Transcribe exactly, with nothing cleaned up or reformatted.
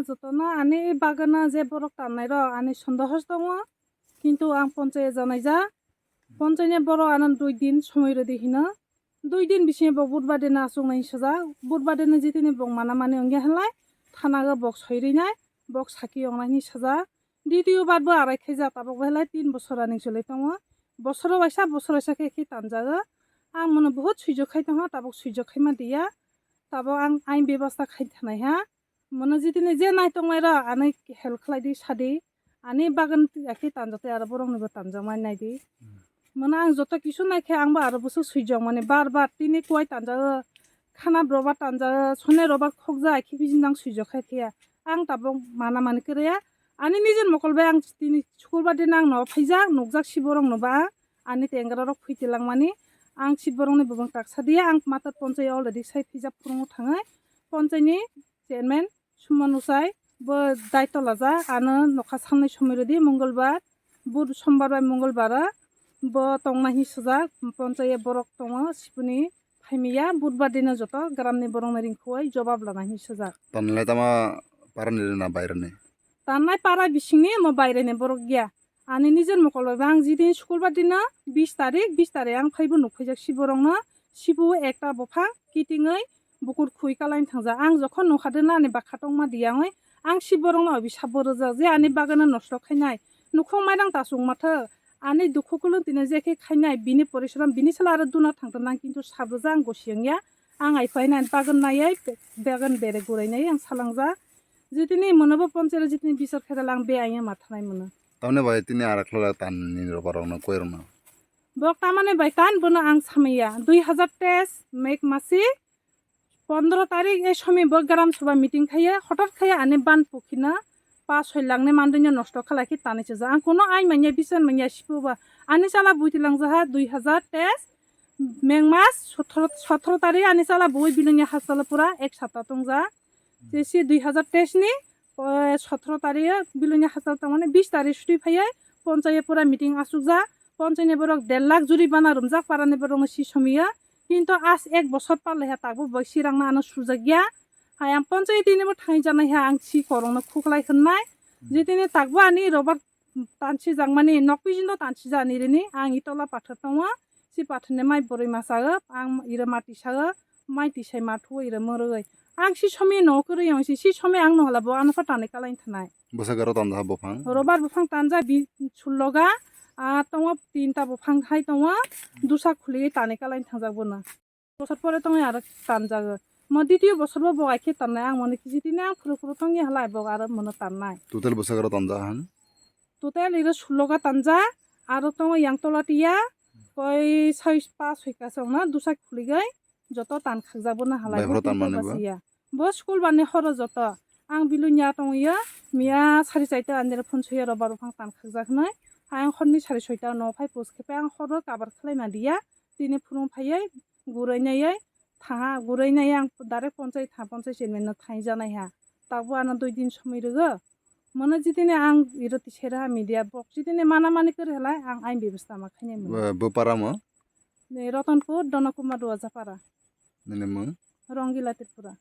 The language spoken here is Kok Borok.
Jotono ani bagana je borok tannairok ani sondohos tongo, kintu ang ponchai janaija. Ponchaini borok ano dui din somoi rwdi hino. Dui din bisingo bo budbar dino achuknai sajak. Budbar dino jitini bo mana mani wngya hinlai thanago bok soi rinai, bok saki wngnai hinwi sajak. Ditiyo bar bo arai khaijak, tabok bo hinlai tin bosor running choli tongo. Bosoro waisa, bosor waisa khe khe tanjago. Ang mono buhut suijak khai tongo, tabok suijak khaima diya. Tabok ang ain bebasta khai thanai ha. Mono jitini je nai tongnai rok, ani help khlai di, sadi. Ani bagan akhe tanjak tei aro borok ni bo tanjak mai nai di. Hmm. Mono ang joto kisu nai khe ang bo aro bwswk suijak mani bar bar tini kuai tanjak, khana roba tanjak, sone roba khokjak, akhe bijin nang suijak khai phiya. Ang tabok mana mani kwrwi ya. Ani nijor mokol bai ang tini sukurbar din ang no phaijak, nukjak si borok no ba. Ani tengra rok phui tilang mani. Ang si borok ni bubung tak sa diya, ang matar ponchai already sai phijak phurungo thangai. Ponchai ni chairman Suman Usai, bo daitw lajak, ano nokha sangnai somoi rwdi, Mongolbar, Bud, Sombar bai Mongolbar o bo tongna hinwi sajak, ponchai o borok tongo, siboni phaimiya, Budbar dino joto gramni borokno ringkhogwi jobab lana hinwi sajak. Tanlai tama parani rwna bairani? Tannai para bisingni omo bairani borok ya. Ani nijor mokol bai ang jidin school ba dino bis tarik, bis tarik ang phaibo nuk phaijak si borokno, sibu ekta buphang kitingwi bukur khui kalaini thangjak. Ang jokhon nukha de nani bakha tongma diya wngwi, ang si borokno obisap bo rwjak je ani bagano nosto khainai. Nukhung mairang ta chwng mathok, ani dukhu kulung tino je khe khainai, bini porishram, bini salo aro duna thangtong nang, kintu sap rwjak ang gosi wngya. Ang ai phainai bagan naiwi, bagan bere gurai naiwi ang salangjak. Jitini mono bo ponchero jitini bisar khe dala ang be aiya mathanai mono. Tamni bai tini arak khlala tan ni roba rokno koi rokno. Bok tamani bai tan bono ang samaya. Dui hazar teis meg masi pondro tarik e somi bo gram sabha meeting khaiya, hotot khaiya ani ban pukhina pa soi langni mandwino nosto khalai khe tani chaja. Ang kono ai manya bisan manya sipuba. Ani chala buiti langjaha dui hazar teis meg mas sotoro, sotoro tarik ani chala bui bilungya hastala pura ek sapta tongja. Jesi dui hazar teis ni, o, sotoro tarik o bilungya hastala tongmani bis tarik suti phaiya ponchai o pura meeting asukja. Ponchai ni borok der lakh juri bana rumjak parani borok no si somiya. Kintu as ek bosor palaiha tabuk bai si rangna ano sujakya. Hai ang ponchai tini bo thangjanai ha ang si korokno khuklai khwnnai. Jitini takbo ani robar tansi jakmani nok pijindo tansi jani rini ang itola pathar tongo. Si pathar ni mai boroi masago ang iro mati sago mai tisai mathuo iro morogo. Ang si somi no kwrwi ang si, si somi ang no hala bo ano pha tanai kalain thanai. Bwsakaro tanja buphang? Robar buphang tanja bi sulloga, ah, tongo tinta buphang hai tongo, dusa khuli tanai kalain thangjak bono. Bosor pore tongwi aro tanjago. Mo ditiyo bosor bo bogai khe tannai ang mone kisi tini ang phuru phuru tongya halai bo aro mono tannai. Total bwsakaro tanja han? Total iro sulloga tanja, aro tongo yang tola tiya, koi sai pa soi ka songna dusa khuligai joto tan khakjak bono halai. Bai bo horo tan tini mani bo? Basiya. Bo school bani horo joto. Ang bilu nya tongya, miya sari chaita andero phone soya robar buphang tan khakjak hnai. Ang horni sari soita no phai pus khe ang horo kabar khlai ma diya. Tini phunung phaiya, gurai naiya, thaha, gurai naiya ang direct ponchai tha, ponchai chairman no thai janai ha. Tabuk ano dui din somoi rwgo. Mono jitini ang iro tisera media bok jitini mana mani kwrwi halai ang ain bebasta ma khainai mono. Bo, bo para mo? Ni Ratanpur, Donokumar Duajapara. Nini mung? Rongila Tripura.